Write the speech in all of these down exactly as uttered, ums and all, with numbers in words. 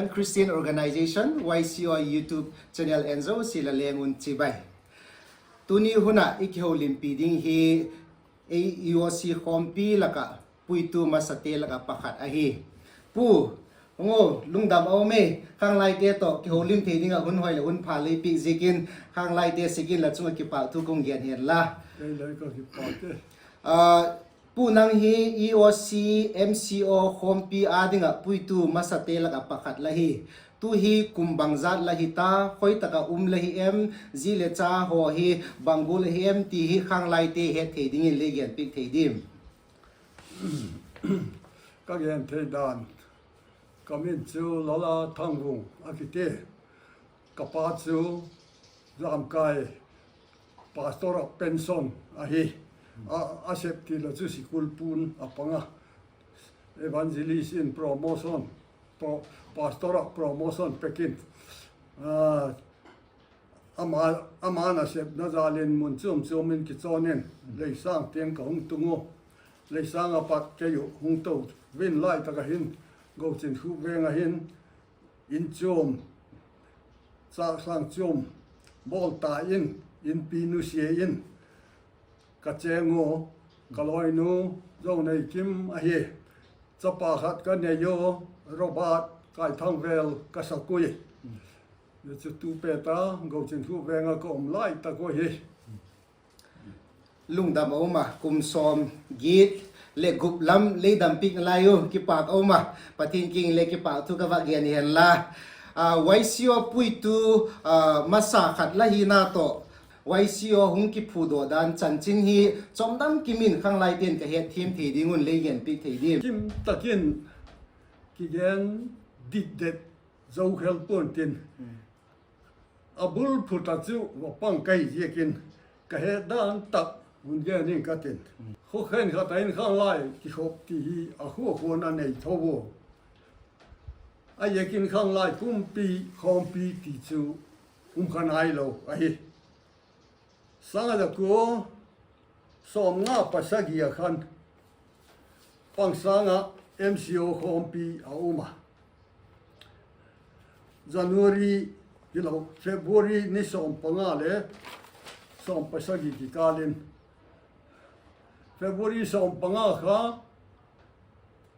Christian Organisation, Y C O YouTube channel en zosia la leng un chibai. Tuni hun ah i kihoulimpi ding hi E O C khawmpi lak ah puitu masate lak ah pakhat ahi. Pu, hung o, lungdam a um e, khanglaite tawh kihoulim thei ding ah hun hoi leh hun pha lei piak ziakin, khanglaite sikin la chung ah kipâk thu ka hung gen hen la. Pu, nang hi E O C, M C O khawmpi â ding ah puitu masate lak ah pakhat la hi. Tu hi kum bangzat la hi ta, khoi tak ah um la hi em, zi leh cha haw hi bang gual ahi em ti hi khanglaite het thei dingin lei genpiak thei diam? Ka gen thei dan, ka min chu Lala Thangvung a kiti. Ka pa chu Zamkai pastor ah pension ahi. A, a sep ti la chu sikul pu'n a pang a. Evangelist in promotion, pro-, pastor ah promotion pek in, a, ama, ama nasepna jal in mun chuam chuam in kichawn in, Leisang tiang ka hung tung u. Leisang ah pat kei u hung to vin lai tak ah hin, Gochin Khup veng ah hin, in chuam, châksâng chuam bawl ta in, inpi nusia in ka chêng u. Ka lawinu Zoneikim ahi. Chapa khat ka nei u, Robert Kaithangvel ka sak ui. Chu tu pet a Gochin Khup veng ah ka um lai tak u hi. Lungdam a um a, kum sawm giat leh gup lam lei dampiak nalai u, kipâk a um a, Pathian kiang le kipâk thu ka va gen hen la. Y C O puitu masa khat la hina tawh, Y C O hung kiphudok dan chanchin hi chawmdam kim in khanglaite'n ka hetthiam thei ding un lei genpiak thei diam? Kim tak in kigen dit det zo khel pua'n tin, a bul phut ah chu va pang ka hi ziakin, ka het dan tak hun gen ing ka tin. Khaw khenkhat ah in khanglai kikhop ti hi a khua khua'n a nei tho u. A ziakin khanglai pumpi khawmpi ti chu um kha nailo ahi. Sâng a za kua sawmnga pasagi ah khan Pangsang ah M C O khawmpi a um a. January hilo, February ni sawm panga le sawm pasagi kikâl in, February sawm panga kha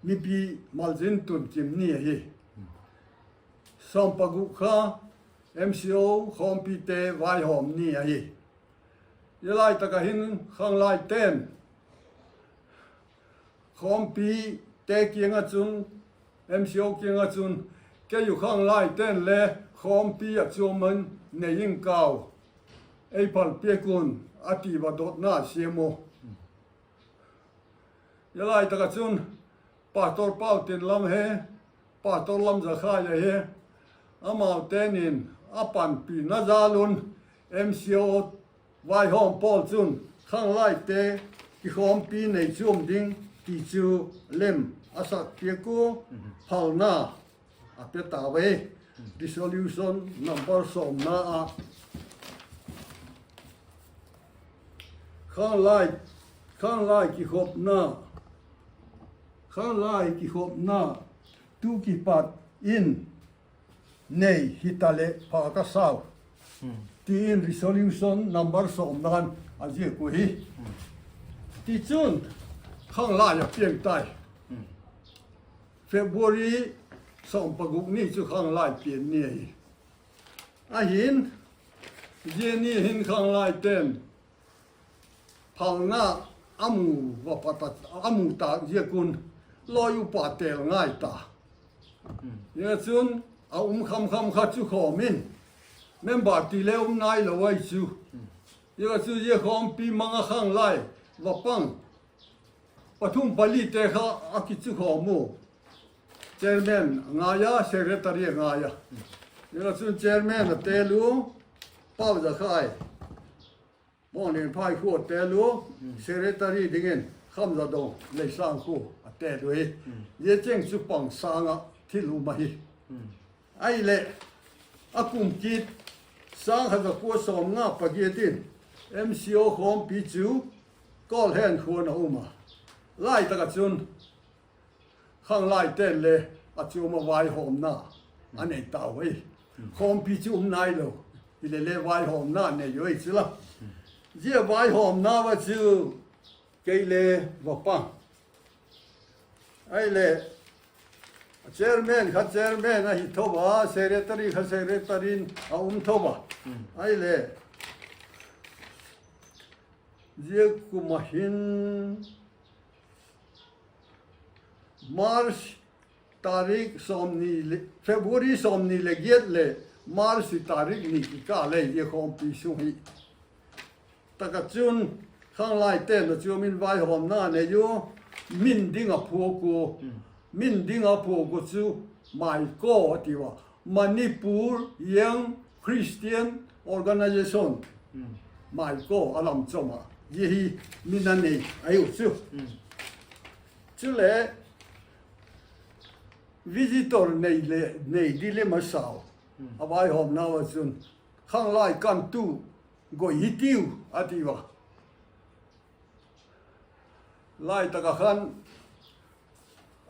mipi malzin tun kim ni ahi. Sawm paguk kha M C O khawmpite vaihawm ni ahi. Zia lai tak ah hin khanglaite'n khawmpite kiang ah chun, M C O kiang ah chun, kei u khanglaite'n le khawmpi ah chuam in nei ing kau, ei phal piak un, a ti va dotna siam u. Zia lai tak ah chun Pastor Pautinlam hi, Pastor Lamzakhai ahi, amaute'n in a panpina jal un M C O vaihawm pawl chun khanglaite kikhawmpi nei chuam ding ti chu lem a sak piak ua, phalna a pe ta ve. Resolution number sawmna ah khanglai, khanglai kikhopna, khanglai kikhopna tu kipat in nei hitaleh pha ka sau, ti in resolution number sawmna'n a ziak uhi. Tichun, khanglai a piang tai. February sawm paguk ni chu khanglai pian ni ahi. Ahin, zia ni hin khanglaite'n phalna a mu, va pat a, a mu tâk ziak un, lawi upa têl ngai ta. Zia chun a um kham kham kha chu khawm in, member ti le um nailo ahi chu. Zia chu zia khawmpi mang ah khanglai va pang pathum palite kha a kichu khawm u. Chairman a ngai a, secretary a ngai a. Zia chun chairman a têl u, Pauzakhai, Mawnglenphai khua a têl u, secretary dingin Khamzadong, Leisang khua a têl uhi. Zia cheng chu Pangsang ah thil um ahi. Ahileh, a kum kit sâng khat za kua sawmnga pagiat in M C O khawmpi chu Kawlhen khua'n a um a. Lai tak ah chun khanglaite'n le a chuam a vaihawmna a nei tau ei. Khawmpi chu um nailo. Hilele vaihawmna nei u ei chu la. Zia vaihawmna va chu kei le va pang. Ahile, chairman kha chairman ahi tho a, secretary kha secretary in a um tho a. Ahile, zia kum a hin March tarik sawmni le, February sawmni le giat leh March tarik ni kikâl ei zia khawmpi sung hi. Tak ah chun khanglaite'n a chuam in vaihawmna nei u, min ding a phuak u, min ding a phuak u chu MYCO a tiu a, Manipur Young Christian Organisation, MYCO a lam chom a, zia hi min a nei ahiu chu. Chule visitor nei le nei di le masau, a vaihawmna ua chun khanglai kantu goi hi tiu a tiu a. Lai tak ah khan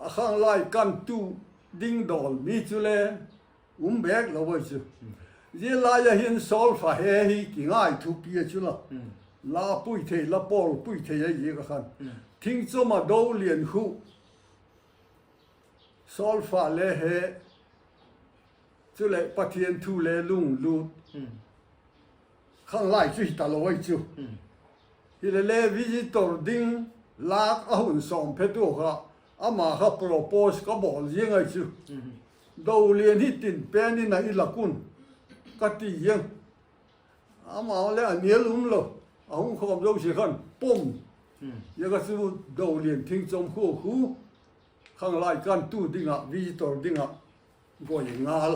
a khanglai kantu ding dawl mi chule um bêk lo ua chu. Zia lai a hin solfa he hi kingai thupi a chu la, la pui thei, la pawl pui thei ahi ziak ah khan, thingchom a do lian khu solfa le he, chuleh Pathian thu le lunglut khanglai chu hi talo ahi chu. Hilele visitor ding lâk a hun sawm phetu kha, ama kha propose ka bawl ziang ahi chu. Do lian hi tin pen in a i lak un ka ti ziang. Amau le a nial um lo, a hung khawm zosia khan pom. Ziak a chu do lian thingchom khua khu khanglai kantu ding ah, visitor ding ah goi ngal.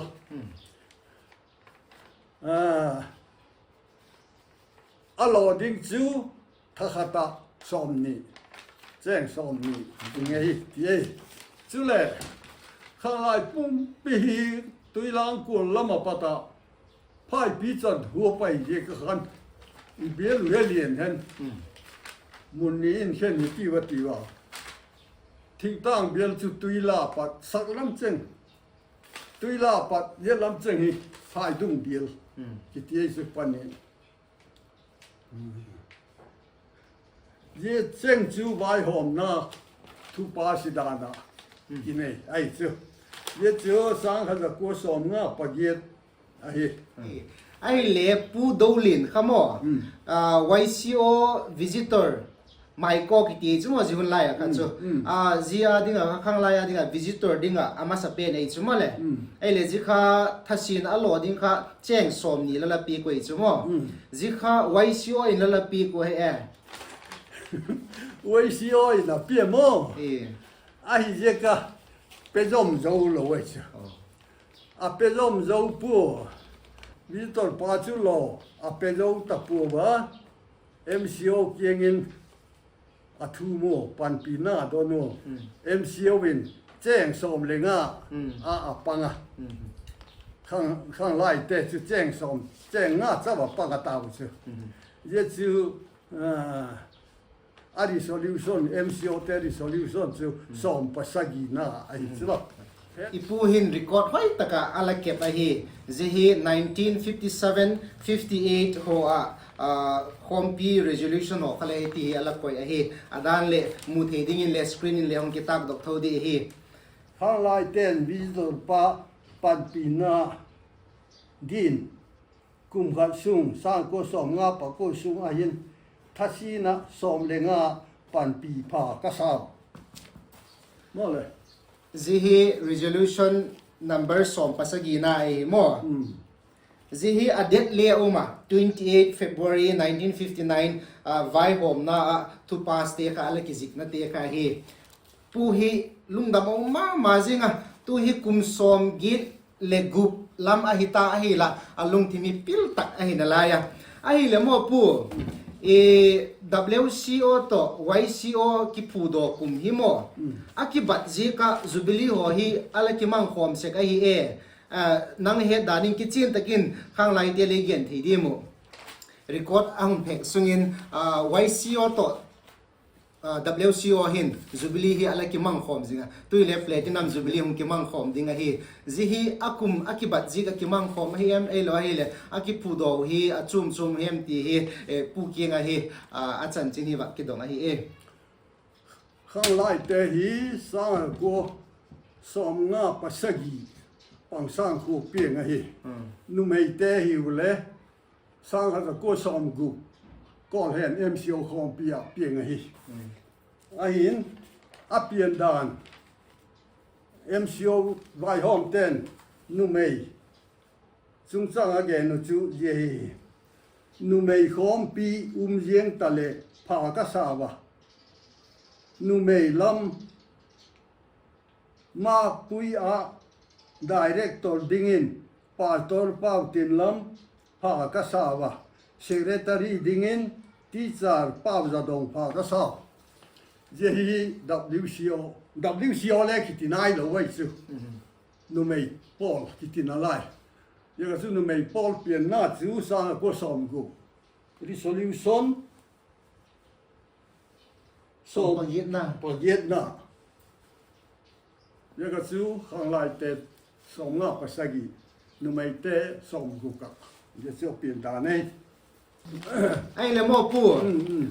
A law ding chu tha khat ah sawmni, cheng sawmni ding ahi ti ei. Chule khanglai pumpi hi Tuilang kual lam a pat ah phaipi chan hua pai ziak ah khan i bial u he lian hen, mun ni in khen hi tiu a tiu a. Thingtâng bial chu Tuila pat sak lam cheng, Tuila pat zia lam cheng hi Phaidung bial kiti ei chu pani. Zia cheng chu vaihawmna thupa sidan ah kinei ahi chu. Zia chu sâng khat za kua sawmnga pagiat ahi. Ahile Pu Dolin kha maw, YCO visitor, MYCO kiti chu maw, zia hun lai a kha chu, zia ding ah kha khanglai a ding ah visitor ding ah a masa pen ei chu maw le. Ahile zia kha thasin a law ding kha cheng sawmni la la piak u ei chu maw. Zia kha YCO in la la piak u he e. YCO in a pia maw. Ahi ziak a pe zom zo lo ahi chu. A pe zom zo pua. Visitor pa chu law a pe zo ta pua a. MCO kiang in a thum u, panpina don u. MCO in cheng sawm le nga a a pang a. Khanglaite chu cheng sawm, cheng nga chau a pang a tau chu. Zia chu a resolution, MCO te resolution chu sawm pasagina ahi chu la. I pu hin record hoi tak ah a la kep ahi. Zia hi nineteen fifty seven, fifty eight haw ah khawmpi resolution haw kha le hi ti hi a la koi ahi. A dan leh mu thei dingin le screen in le hung kitâkdok tho di ahi. Khanglaite'n visitor pa panpina din kum khat sung sâng kua sawmnga pakua sung a hin thasin ah sawm le nga panpi pha ka sau. Maw le, zia hi resolution number sawm pasagina ahi maw. Zia hi a date le um a, twenty eight February nineteen fifty nine, vaihawmna ah thu pass te kha a la kiziknate kha hi. Pu hi lungdam a um ma ma zing a, tu hi kum sawm giat le gup lam ahi ta ahi la, a lungthim hi pil tak ahi nalai a. Ahile maw pu, WCO tawh YCO kiphudaw kum hi maw, a kibat ziak ah jubilee haw hi a la kimangkhawm sek ahi e. Nang het dan in kichian tak in khanglaite lei gen thei diam uh. Record a hung phek sung in YCO tawh W C O hin Jubilee hi a la kimangkhawm zing a, tu'hin le Platinum Jubilee hung kimangkhawm ding ahi. Zia hi a kum a kibat ziak a kimangkhawm ahi em, ahilo ahileh a kiphudaw hi a chuam chuam hem ti hi, Pu kiang ahi, a chanchin hi va kidong ahi e. Khanglaite hi sâng kua sawmnga pasagi Pangsang khua piang ahi. Numeite hiule sâng kua sawmguk Kawlhen M C O khawmpi ah piang ahi. Ahin, a pian dan, M C O vaihawmte'n numei chungchâng a gen uh chu zia hi, numei khawmpi um ziang ta leh pha ka sa a, numei lam Makpui ah director dingin Pastor Pautin lam pha ka sa a, secretary dingin teacher Pau Zadong pha ka sa. Zia hi W C O, W C O le kiti nailo ai chu, numei pawl kiti nalai. Zia ka chu numei pawl pianna chu sâng kua sawmguk, resolution sawm, pagiatna. Zia ka chu khanglaite sawmnga pasagi, numeite sawmguk ah, zia chu a pian dan e. Ahile maw pu,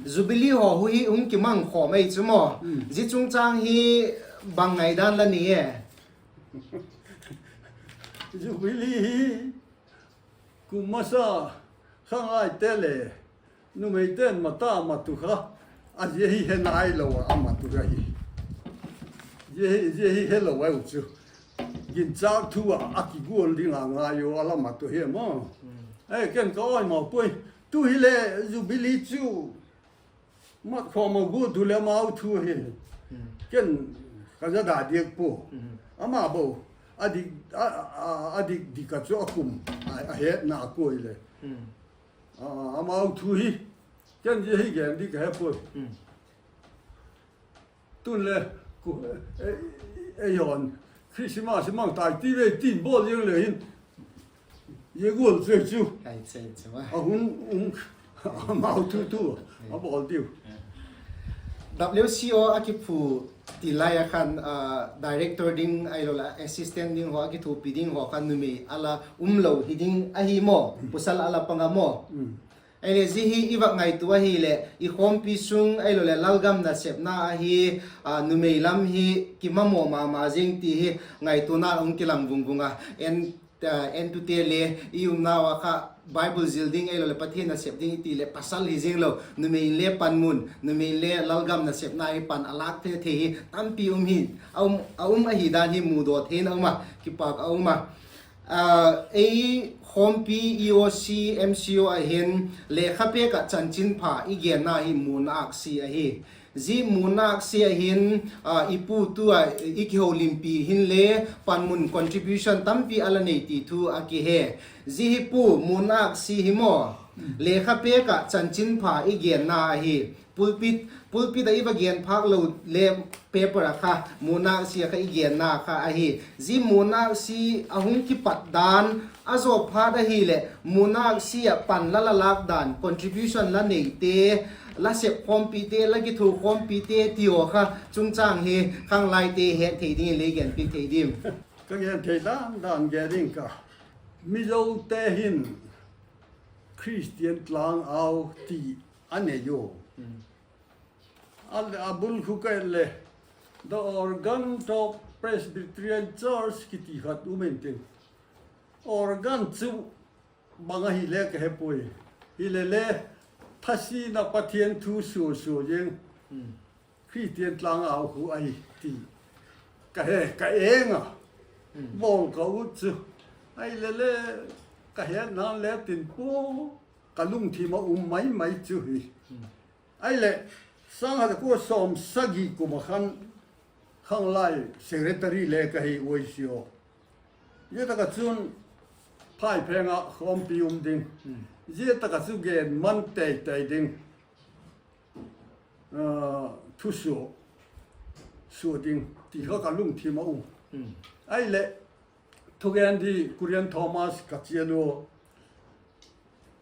Jubilee haw hi hung kimangkhawm ei chu maw, zia chungchâng hi bang ngaidan la nei e? Jubilee hi kum masa khanglaite le numeite'n mat a mat uh kha, a zia hi he nailo ah a mat uh ahi. Zia hi helo ai u chu, ginchâk thu ah a kigual ding a ngai u a la mat uh hi maw. E, ken ka awi mau puai. Tu hile Jubilee chu mat khawm a guat u le amau thu hi ken ka za da diak pua. Ama bo, a dik dik a chu a kum, a hetna a kuai le, amau thu hi ken zia hi gen ding ka he puai. Tun le, ei haw'n Christmas mang tai ti ve tin bawl ziang le hin, zia gual chu chu a hun, amau thu thu a bawl diu. W C O a kiphu ti lai a khan, director ding ahiloleh assistant ding haw, a kithuapi ding haw khan numei a la um lo hi ding ahi maw, pasal a la pang a maw. Ahile zia hi i va ngaitua ahileh i khawmpi sung ahiloleh lalgam nasepna ahi, numei lam hi kimamaw ma ma zing ti hi ngaituana hung kilang vung vung a, entute le i umnau a kha Bible zil ding ahiloleh Pathian nasep ding i ti leh pasal hi zing lo, numei inle panmun, numei inle lalgam nasepna hi pan a lâk thei thei hi tampi um hi, a um ahi dan hi mudaw thei in a um a, kipâk a um a. Ei khawmpi E O C, M C O a hin lekha pêk ah chanchinpha i genna hi Munâksi ahi. Zia Munâksi a hin, i pu tu a i kiholimpi hinle panmun contribution tampi a la nei ti thu a kihe. Zia hi pu Munâksi hi maw, lekha pêk ah chanchinpha i genna ahi. Pulpit, pulpit ah i va gen phâk lo le paper ah kha Munâksi a kha i genna kha ahi. Zia Munâksi a hung kipat dan a zawp phat ahileh Munâksi ah pan la la lâk dan, contribution la neite, la sep khawmpite, la kithuakhawmpite ti haw kha chungchâng hi khanglaite het thei dingin lei genpiak thei dim? Ka gen thei dan dan gen ding ka. Mizote hin Christian Tlangau ti a nei u. A bul khu ka et le, The Organ of Presbyterian Church kiti khat um intin, organ chu bang ahile ka he puai. Hilele, thasina Pathian thu sua sua zing Christian Tlangau khu ahi ti ka he, ka eng a, bawl ka ut chu. Ahilele, ka hetna le tin pua, ka lungthim a um mai mai chu hi. Ahileh, sâng khat za kua sawm sagi kum ah khan khanglai secretary le ka hi uai si aw. Zia tak ah chun Phaipheng ah khawmpi um ding, zia tak ah chu gen man tei tei ding, thusua sua ding ti kha ka lungthim a um. Ahileh, thugen di Korean Thomas ka chial ua,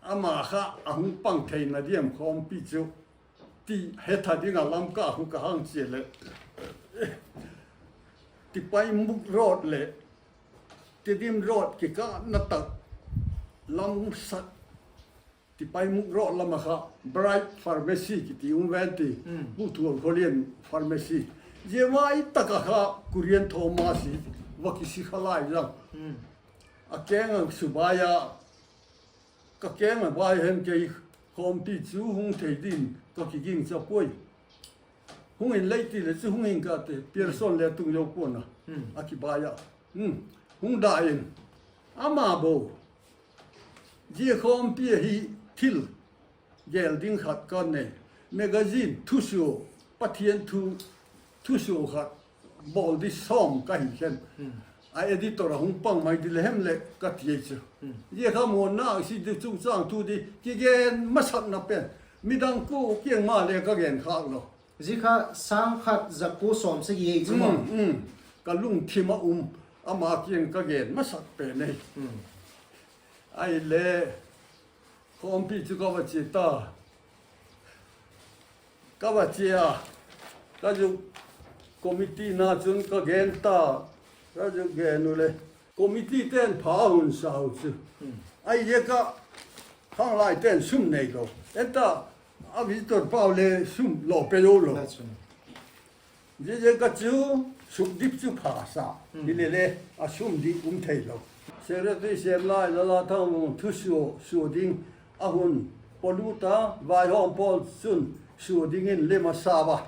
ama kha a hung pang theina diam khawmpi chu ti hetha ding a Lamka khu ka hang chia leh, Tipaimukh Road leh Tedim Road kikâtna tak lam sat, Tipaimukh Road lam ah kha Bright Pharmacy kiti um ven ti, Pu Thualkholian Pharmacy. Zia mai tak ah kha Korean Thomas hi va kisi kha lai zang. A keng a subai a, ka keng a bai hen kei khawmpi chu hung thei din ka kigingcha puai. Hung in lei ti leh chu hung in ka ti, Pearson le tung zo pua'n a, a kibai a. Hung da in, ama bo, zia khawmpi ahi thil gel ding khat ka nei. Magazine thusua, Pathian thu, thusua khat bawl di sawm ka hi khen. A editor a hung pang mai di le hem leh ka ti ei chu. Zia kha Muanna Aksi di chungchâng thu di kigen masakna pen, midang kua kiang ma le ka gen khâk lo. Zia kha sâng khat za kua sawmsagi ei chu maw. Ka lungthim ah um, ama kiang ka gen masak pen ei. Ahile, khawmpi chu ka va chia ta. Ka va chia a, ka zuk committee na chun ka gen ta, ka zuk gen u le, committee ten pha a hun sau chu. Ahi ziak ah khanglaite'n sum nei lo. Enta, a visitor pau le sum lo pe zo lo. Ziaziak a chu sukdip chu pha sa. Hilele, a sum di um thei lo. Secretary Semlai, Lala Thangvung thusua sua ding a hun palut a, vaihawm pawl chun sua dingin lem a sa a.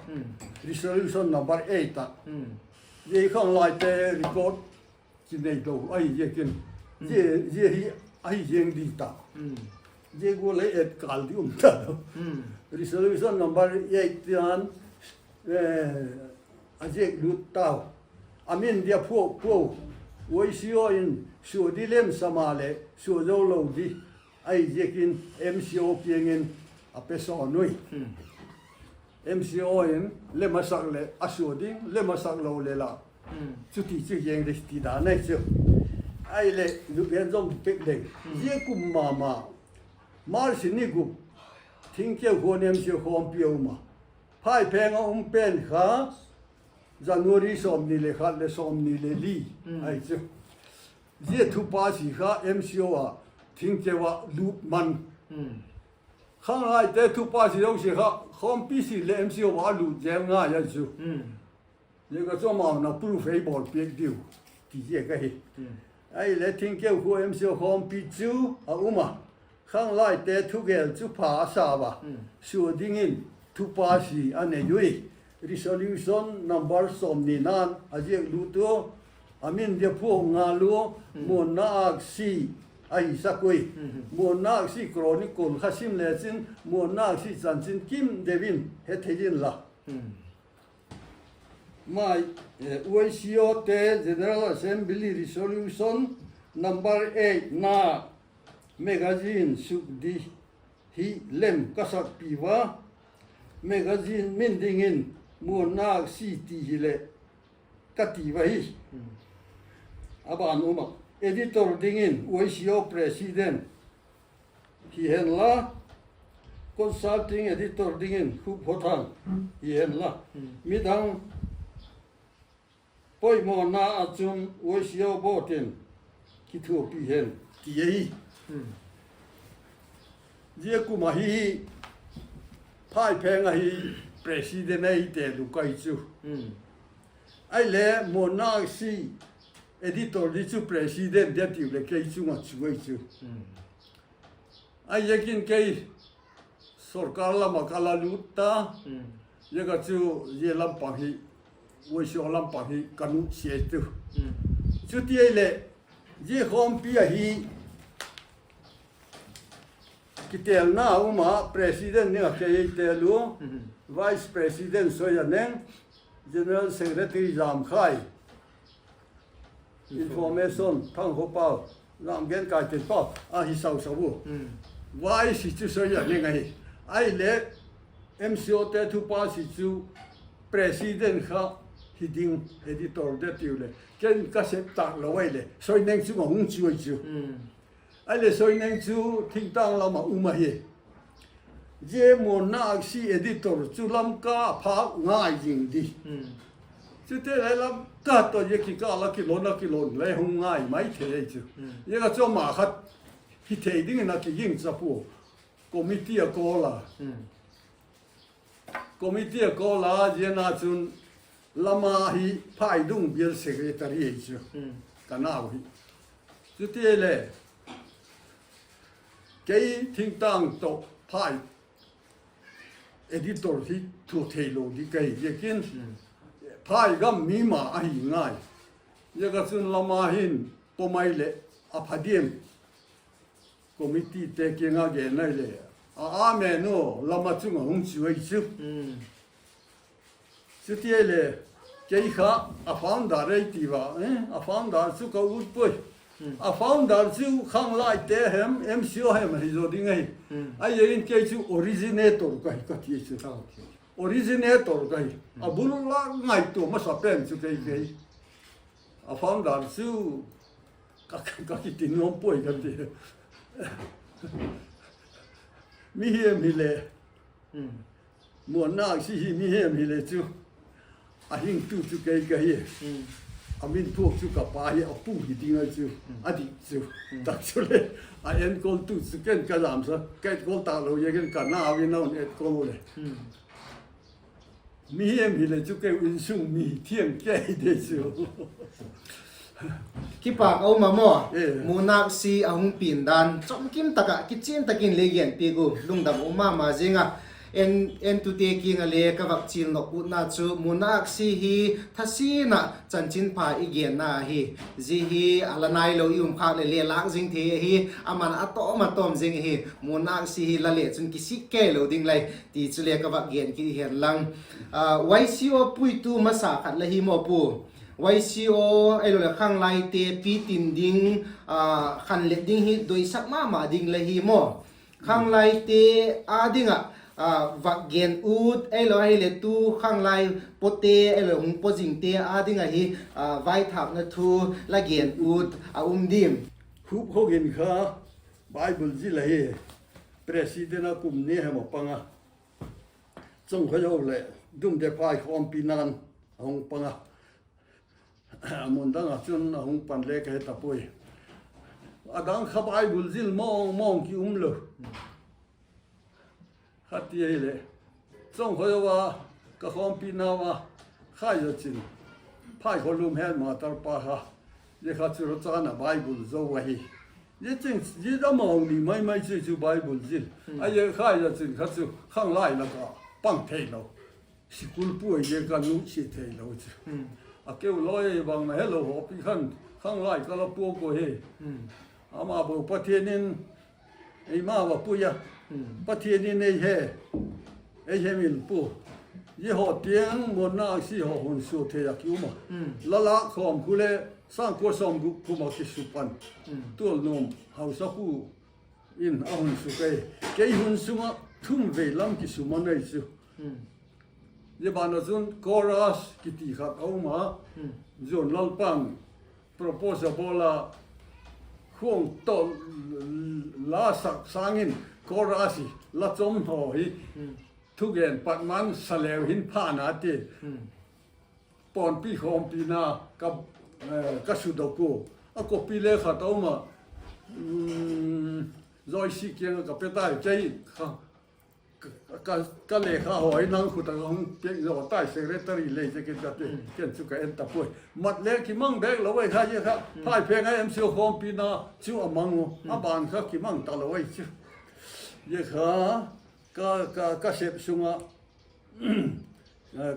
Resolution number eight ah. Zia khanglaite record kinei lo ahi ziakin, zia hi ahi ziang di ta. Zia gual lei et kâl di um ta lo. Resolution number eight tian, a ziak lut tau. A min dia phuak puau. YCO in sua di lem sa maleh sua zo lo di ahi ziakin MCO kiang in a pe sawn ui. MCO in lem a sak leh a sua ding, lem a sak lo le la, chuti chu ziang di ti dan ahi chu. Ahileh, zuk gen zom pek ding. Zia kum ma ma, March ni gup, Thingkeu khuan MCO khawmpi a um a. Phaipheng a um pen kha January sawmni le khat leh sawmni le li ahi chu. Zia thupasi kha MCO ah Thingkeu ah lut man. Khanglaite thupasi zosia kha khawmpi si leh MCO ah a lut zel ngai ahi chu. Zia kha chu amau'n a proof ei bawl piak diu ti ziak ahi. Ahile Thingkeu khua MCO khawmpi chu a um a. Khanglaite thugel chu pha a sa a. Sua dingin thupasi a nei ui. Resolution number sawmnina'n a ziak lut ua, a min dia phuak ngal ua, Muanna Aksi ahi sak ui. Muanna Aksi Chronicle kha sim lechin Muanna Aksi chanchin kim deu in he thei inla. Mai, YCOte General Assembly Resolution number eightna, magazine suk di hi lem ka sakpi ua, magazine min dingin Muanna Aksi ti hileh ka ti ua hi. A ban um ah, editor dingin YCO president hi henla, consulting editor dingin Khuphothang hi henla, midang poimawna ah chun YCO board in kithuapi hen ti ahi. Zia kum ahi, Phaipheng ahi, president ahi te lu kai chu. Ahile Muanna Aksi editor di chu president dia tiu leh kei chung ah chu ahi chu. Ahi ziakin kei sorkar lam ah ka la lut ta. Ziak a chu zia lam pang hi, YCO lam pang hi ka nutsia tu. Chuti ahileh, zia khawmpi ahi, kitelna um ah president ding ah kei ei tel u, vice president Soianeng, general secretary Zamkhai, information Thangkhopau, lam gen kai tin pau a hi sau sau u. Vice chu Soianeng ahi. Ahile MCOte thupasi chu president kha hi ding, editor de tiu leh ken ka sep tâk lo ahileh Soianeng chung ah hung chu ahi chu. Ahile Soianeng chu thingtâng lam ah um ahi. Zia Muanna Aksi editor chu Lamka a phâk ngai zing di. Chuti le Lamka tawh zia kikâl a kilon a kilon le hung ngai mai thei ei chu. Zia ka chu ama khat hi thei dingin a kiging cha pua. Committee a call a. Committee a call a, ziana chun Lama hi phaidung bial secretary ei chu. Ka nau hi. Chuti le kei thingtâng tawh phai editor hi thua theilo di ka hi ziakin, phai gam mi ma ahi ngai. Ziaka chun Lama hin pom ai leh a pha diam. Committeete kiang a gen ai leh, a, amen u, Lama chung a hung chu ei chu. Chuti ai le, kei kha a founder ei ti va, a founder chu ka ut puai. A founder chu khanglaite hem, M C O hem ahi zaw ding ahi. Ahi in kei chu originator ka hi ka ti chu. Originator ka hi. A bul lâk ngaitua masa pen chu kei kei. A founder chu ka, ka kiti nuam puai ka ti. Mihem hile, Muanna Aksi hi mihem hile chu, a hingtu chu kei ka hi. A min phuak chu ka pa hi a pu hi ding ahi chu, a dik chu. Tak chule, a enkoltu chu ken ka lamsa, ka enkol talo ziakin ka nau in a hun enkol le. Mihem hile chu kei insung mi thiam kei de chu. Kipak a um a maw? Muanna Aksi a hung pian dan chomkim tak ah kichian tak in lei genpiak u, lungdam um ma ma zing a. En, entute kiang a le ka vak chial nop utna chu Muanna Aksi hi thasin ah chanchinpha i genna ahi. Zia hi a la nailo i um khâk leh le lâk zing thei ahi, aman a tawm a tawm zing ahi. Muanna Aksi hi la le chun kisik kei lo ding lai, ti chule ka vak gen kit hen lang. Y C O puitu masa khat la hi maw pu. Y C O ahiloleh khanglaite pi tin ding, khanlet ding hi doisak ma ma ding la hi maw. Khanglaite â ding ah vak gen ut ahiloleh tu khanglai pawte ahiloleh hung paw zingte â ding ahi, vaithâkna thu la gen ut a um diam? Huk Hok in kha Bible zil ahi, president a kum ni hem a pang a, Chongkhoyo leh Dumde phai khawmpina'n a hung pang a, a mun dang ah chun a hung pan le ka he ta puai. A dang kha Bible zil mawng mawng ki um lo. Kha ti ahileh, Chongkhoyo a ka khawmpinau a Khaizochin, Phaikholum headmaster pa kha, zia kha chu rochan a Bible zo ahi. Zia ching zia amau ni mai mai chu chu Bible zil. A zia Khaizochin kha chu khanglai lak ah pang theilo. Sikul puai zia ka nusia theilo chu. A keu lawi bang na helo hawpi khan khanglai ka la puak u hi. Ama bo Pathian in eima va pui a, Pathian in ei he, ei hemil pua. Zia haw tiang Muanna Aksi haw hun sua thei a ki um a. La lâk khawm khu le sâng kua sawmguk kum a kisu pan. Tualnuam hausapu in a hun suk ei. Kei hun sung ah thum vei lam kisu man ei chu. Zia ban ah chun chorus kiti khat a um a, Zuan Lalpa'n propose a bawl a, khuang tawh la sak sâng in chorus hi, la chom haw hi thugen pat man sa leu hin pha na ti. Pawnpi khawmpina ka, ka sudok u. A copy le khat a um a, Joyce kiang ah ka pe tai, kei kha ka, ka lekha haw hi nang khut ah ka hung piak zaw tai, secretary lei zia kin ka ti, ken chu ka en ta puai. Mat le kimang bek lo ai kha, zia kha Phaipheng a M C O khawmpina chu a mang u, a ban kha kimang talo ai chu. Zia kha ka, ka, ka sep sung ah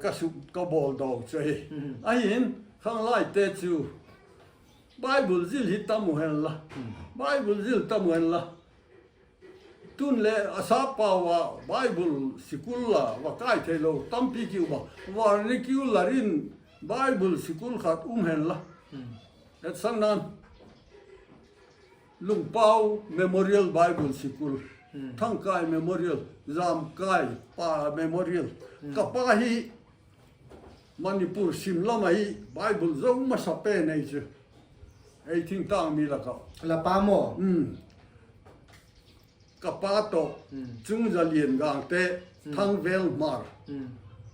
ka suk ka bawl daw chu ahi. Ahi'n, khanglaite chu Bible zil hi tam u hen la, Bible zil tam u hen la. Tun le a sap pau a Bible sikul la va kai theilo tampi ki um a, vernacular in Bible sikul khat um hen la. Etsakna'n, Lungpau Memorial Bible Sikul, Thangkai Memorial, Jamkai pa Memorial. Ka pa hi Manipur sim lam ahi, Bible zo masa pen ei chu. Ei thingtâng mi lak ah la pa maw? ka pa tawh, Chungzalian Gangte, Thangvel Hmar,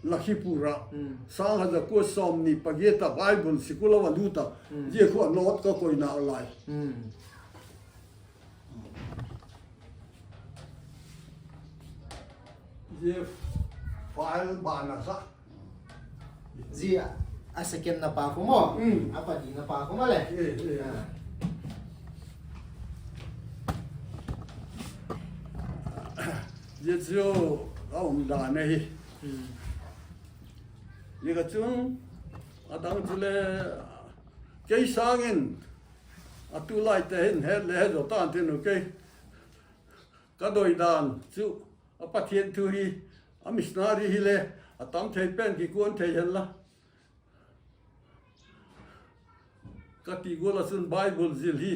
Lakhipur ah, sâng khat za kua sawmni pagiat ah Bible sikul a va lût a, zia khu a note ka koina lai. Zia file ban a za. Zia a second na pa khu maw? A panina pa khu maw le? Zia chu a um dan ahi. Zia ka chun a dang chule kei sâng in a tulaite hin het le he zaw tan tin u kei. Ka doi dan chu a Pathian thu hi, a missionary hile a tam thei pen kikuan thei hen la, ka ti gual ah chun Bible zil hi,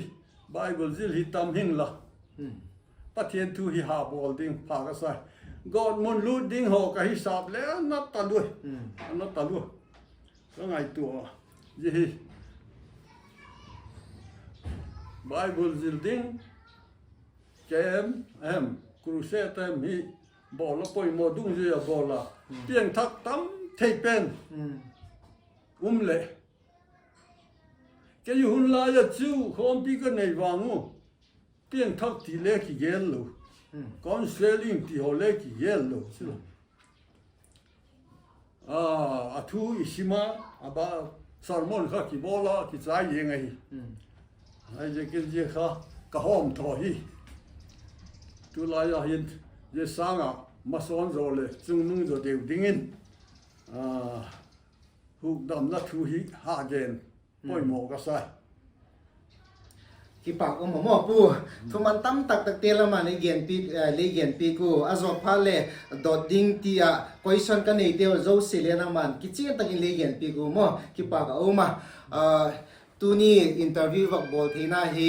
Bible zil hi tam hing la, Pathian thu hi ha bawl ding pha ka sai. Gawtmun lût ding haw ka hisap le a na talua, a na talua. Ka ngaitua a, zia hi Bible zil ding camp em, crusade em hi bawl a poimaw dungzui a bawl a, piangthak tam thei pen um leh, kei hun lai a chu khawmpi ka nei vang u, piangthak ti le kigel lo, counselling ti haw le kigel lo chu. A thu i sim a, a ba sermon kha kibawl a kichai ziang ahi. Ahiziakin zia kha ka hawm thaw hi. Tulai a hin zia sâng ah masawn zaw leh chungnung zaw deu dingin hukdamna thu hi ha gen poimaw ka sai. Kipâk um a maw pu. Thuman tam tak takte lam a lei genpiak u, a zawk phat leh dot ding ti ah question ka neiteu zosia le nangma'n kichian tak in lei genpiak u maw, kipâk a um a. Tuni interview i vak bawl theina hi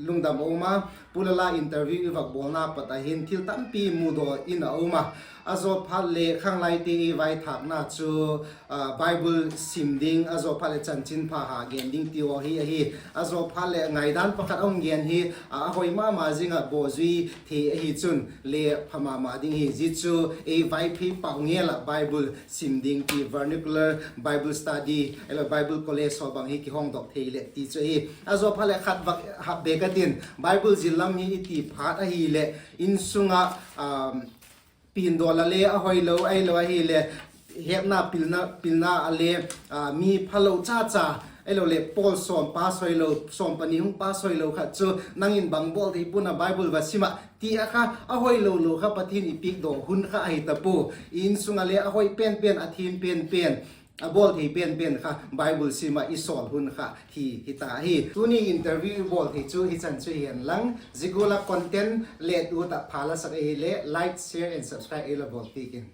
lungdam a um a, Pu Lala interview i vak bawlna pat a hin thil tampi mudaw in a um a. A zawk phat leh khanglaite i vaithâkna chu Bible sim ding, a zawk phat leh chanchinpha ha gen ding ti haw hi ahi. A zawk phat leh ngaidan pakhat a hung gen hi, a hoi ma ma zing ah bawzui thei ahi chun le pha ma ma ding hi. Zia chu ei Vaiphei pau ngel ah Bible sim ding ti vernacular Bible study, ahilo Bible college haw bang hi kihongdok thei leh ti chu ahi. A zawk phat leh khat vak hap bek a tin, Bible zil lam hi i ti phat ahileh, insung ah pindawl a le a hoilo, ahilo ahileh hetna pilna, pilna a le mi phalo cha cha, ahiloleh pawl sawm pass hoilo, sawm pani hung pass hoilo khat chu nang in bang bawl thei pua'n a Bible va sim ah ti a kha, a hoilo lo kha Pathian i piakdaw hun kha ahi ta pua. I insung a le a hoi pen pen, a thiam pen pen, a bawl thei pen pen kha Bible sim ah i sawl hun kha hi, hi ta hi. Tuni interview i bawl thei chu hichan chu hi'n lang, zia gual ah content let ut ah pha la sak ahileh like, share and subscribe ei la bawl piak in.